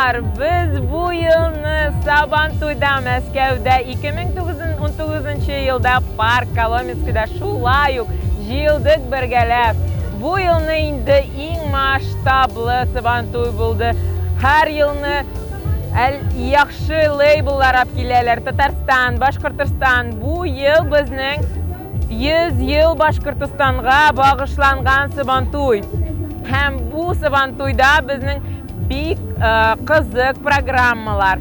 Дуслар, без бу елны Сабантуйда Мәскәүдә 2019 елда Парк Коломенскийда шулай ук җыелдык бергәләп. Бу елны инде иң масштаблы Сабантуй булды. Һәр елны әл яхшы лейбллар алып киләләр. Татарстан, Башкортостан. Бу ел безнең 100 ел Башкортостанга багышланган Сабантуй. Һәм бу Сабантуйда безнең бик кызык программалар.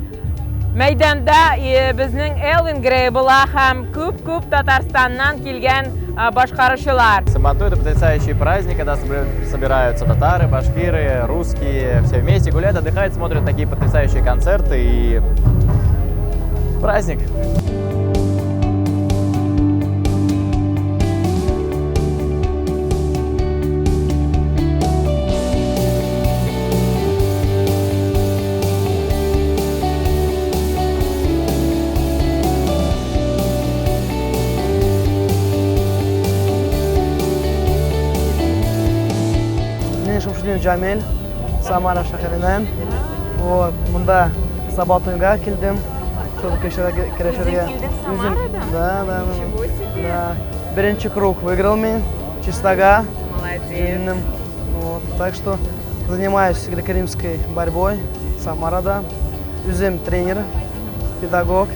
Мәйданда безнең Элвин Грей була һәм күп-күп Татарстаннан килгән башкаручылар. Сабантуй – это потрясающий праздник, когда собираются татары, башкиры, русские, все вместе гуляют, отдыхают, смотрят такие потрясающие концерты и праздник. Мин Шамшудин Джамиль, Самара шәһәреннән. Вот, монда Сабантуйга килдем. Чтобы көрәшергә. Үзең килдең Самарадан? Да. Ничего себе. Да. Беренче круг выиграл мин, чистага. Молодец. Җиңдем. Вот, так что занимаюсь греко-римской борьбой Самарада. Үзем тренер, педагог.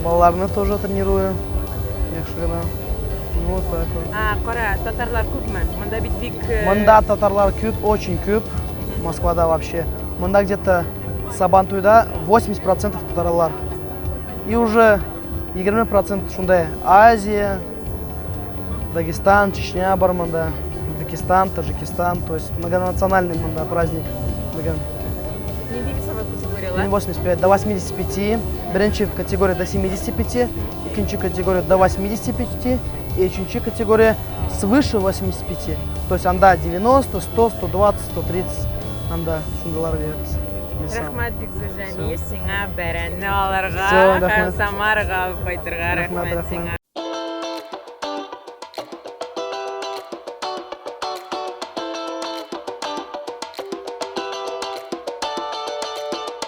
Балаларны тоже тренирую. Яхшы гына. Ну, вот так вот. А, кара, татарлар күпме? Монда бит бик Монда татарлар күп, очень күп. Москвада вообще. Монда где-то Сабантуйда 80% татарлар. И уже 20% шундай Азия, Дагестан, Чечня бар монда, Узбекистан, Таджикистан. То есть многонациональный монда праздник. Бүген. Нинди весовой категориялар? 85 до 85, беренче категория до 75, икенче категория до 85 и өченче категория свыше 85. То есть анда 90, 100, 120, 130 анда шундыйлар бирәбез. Рәхмәт бик зур, Җәмил, сиңа бәрәнне алырга Всё, һәм рәхмәт. Самарага алып кайтырга. Рәхмәт, Рәхмәт рәхмәт. сиңа.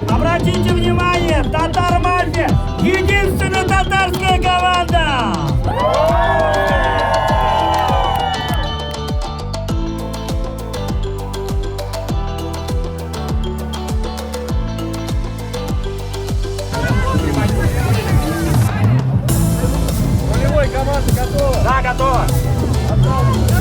Обратите внимание, Татар Мафия единственная татарская команда! Нулевой команда готова. Да, готова! Громче!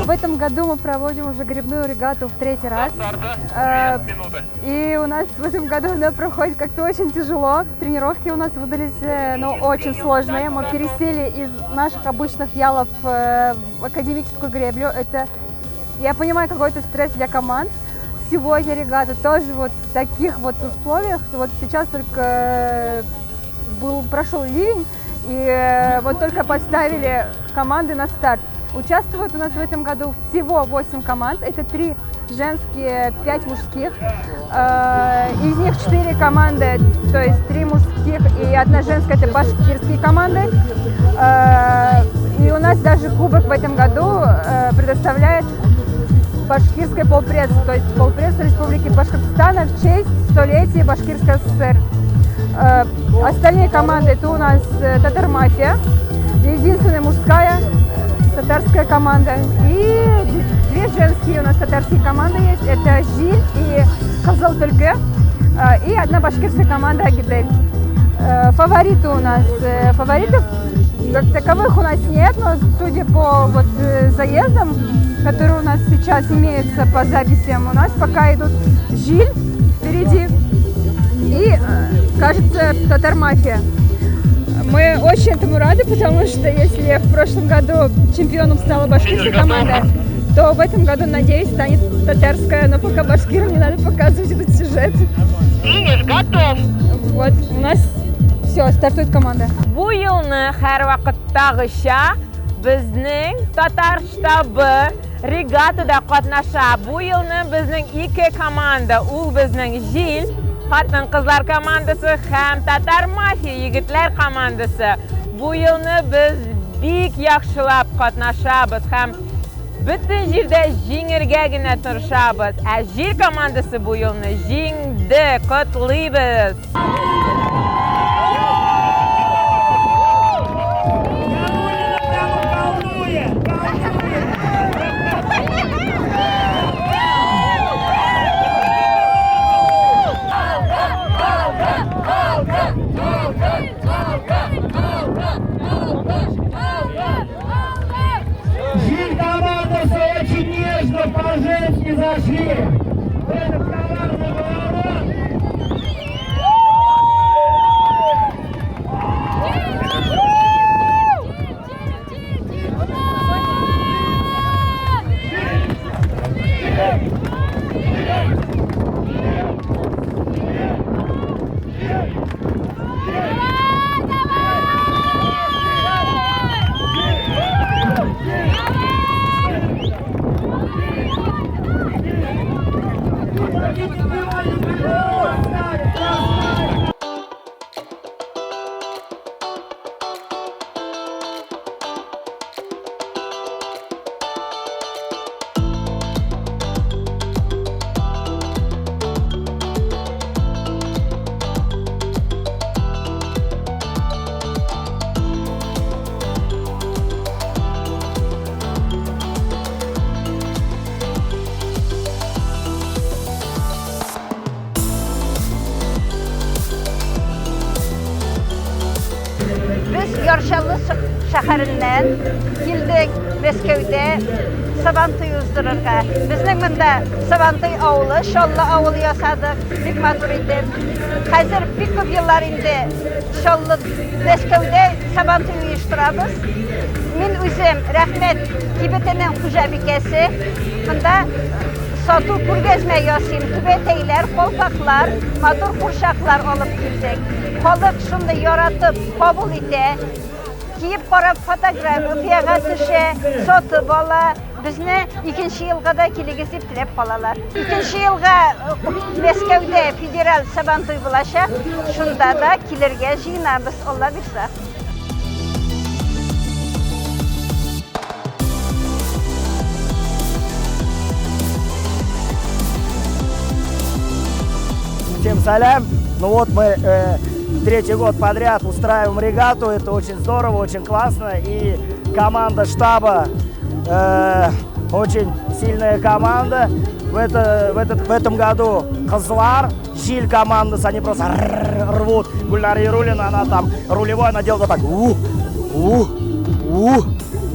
В этом году мы проводим уже гребную регату в третий раз. И у нас в этом году она проходит как-то очень тяжело. Тренировки у нас выдались, ну, очень сложные. Мы пересели из наших обычных ялов в академическую греблю. Это, я понимаю, какой-то стресс для команд. Сегодня регата тоже вот в таких вот условиях. Вот сейчас только прошел ливень, и вот только поставили команды на старт. Участвуют у нас в этом году всего 8 команд. Это 3 женские, 5 мужских. Из них 4 команды, то есть 3 мужских и 1 женская, это башкирские команды. И у нас даже кубок в этом году предоставляет башкирская полпредство, то есть полпредство Республики Башкортостана в честь столетия Башкирской ССР. Остальные команды это у нас Татар Мафия, единственная мужская татарская команда, и 2 женские у нас татарские команды есть, это Жиль и Кызыл Төлке, и одна башкирская команда Агидель. Фавориты у нас, фаворитов как таковых у нас нет, но судя по вот заездам, которые у нас сейчас имеются по записям, у нас пока идут Жиль впереди и, кажется, Татар Мафия. Мы очень этому рады, потому что если в прошлом году чемпионом стала башкирская команда, то в этом году, надеюсь, станет татарская, но пока башкирам не надо показывать этот сюжет. Финиш готов! Вот, у нас Все, стартует команда. Бу елны һәрвакыттагыча безнең татар штабы регатада катнаша. Бу елны безнең ике команда, ул безнең Җил хатын-кызлар командасы һәм Татар мафия егетләр командасы. Бу елны без бик яхшылап катнашабыз һәм бөтен җирдә җиңергә генә тырышабыз. Ә Җил командасы бу елны җиңде, котлыйбыз! Яруллина прямо колдует! Колдует! Җил командасы очень нежно по-женски зашли. В этот коварный поворот. Без Яр Чаллы шәһәреннән килдек Мәскәүдә Сабантуй уздырырга. Безнең монда Сабантуй авылы, Чаллы авылы ясадык, бик матур итеп. Хәзер бик күп еллар инде Чаллы, Мәскәүдә Сабантуй оештырабыз. Мин үзем Рәхмәт кибетенең хуҗабикәсе. Монда сату күргәзмә ясыйм. Түбәтәйләр, колпаклар, матур курчаклар алып килдек. Халык шундый яратып кабул итә. Киеп карап фотографиягә төшә, сатып ала. Безне икенче елга да килегез дип теләп калалар. Икенче елга Мәскәүдә федераль Сабантуй булачак. Шунда да килергә җыенабыз, Алла бирса. Всем салям. Ну вот мы третий год подряд устраиваем регату. Это очень здорово, очень классно. И команда штаба очень сильная команда. В этом году Кызлар, Җил командасы, они просто рвут. Гульнара Яруллина, она там рулевой, она делает вот так. У, у, у,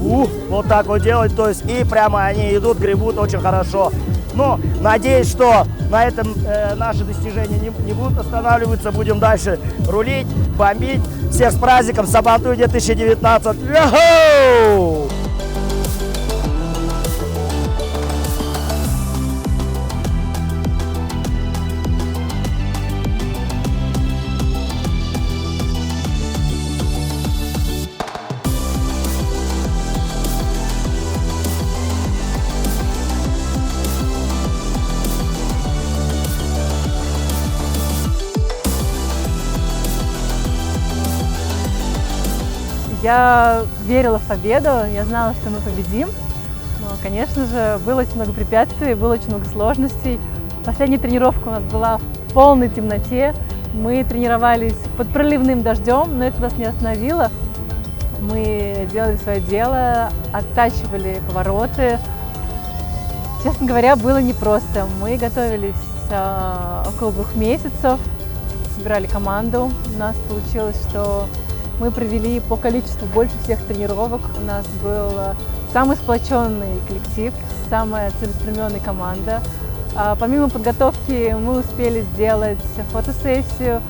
у. Вот так вот делает. То есть и прямо они идут, гребут очень хорошо. Но надеюсь, что на этом наши достижения не будут останавливаться. Будем дальше рулить, бомбить. Всех с праздником! Сабантуй 2019! Яху! Я верила в победу, я знала, что мы победим. Но, конечно же, было очень много препятствий, было очень много сложностей. Последняя тренировка у нас была в полной темноте. Мы тренировались под проливным дождем, но это нас не остановило. Мы делали свое дело, оттачивали повороты. Честно говоря, было непросто. Мы готовились около 2 месяцев, собирали команду. У нас получилось, что мы провели по количеству больше всех тренировок. У нас был самый сплоченный коллектив, самая целеустремленная команда. Помимо подготовки мы успели сделать фотосессию,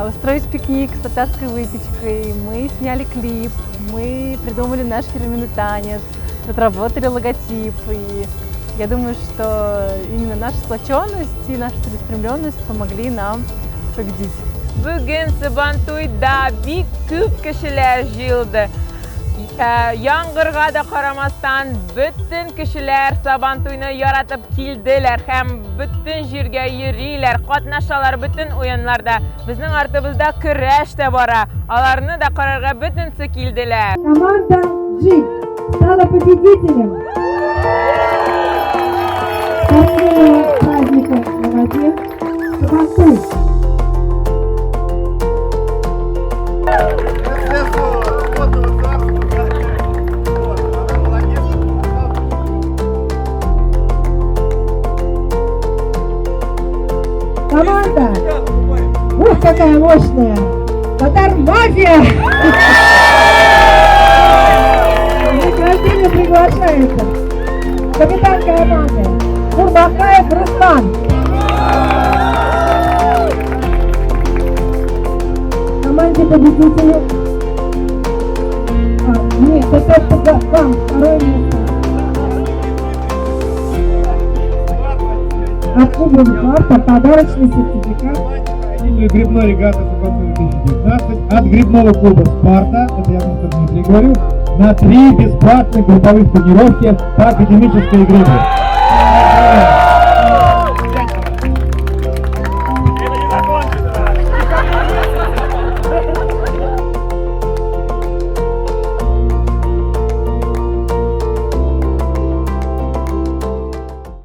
устроить пикник с татарской выпечкой, мы сняли клип, мы придумали наш фирменный танец, разработали логотип. И я думаю, что именно наша сплоченность и наша целеустремленность помогли нам победить. Бүген Сабантуйда бик күп кешеләр җыелды. Яңгырга да карамастан, бөтен кешеләр Сабантуйны яратып килделәр һәм бөтен җиргә йөриләр, катнашалар бөтен уеннарда. Безнең артыбызда көрәш тә бара. Аларны да карарга бөтенсе килделәр. Команда G стала победителем спортивного праздника на воде Сабантуй. Команда! Ух, какая мощная! Татар Мафия! Награждение приглашается капитан команды Курбакаев Руслан. Команде победителю. Нет, это вам второе место. От клуба «Спарта» подарочный сертификат. Гребной регаты Сабантуй 2019 от гребного клуба «Спарта», это я мистер Дмитрий говорю, на 3 бесплатных групповых тренировки по академической гребле.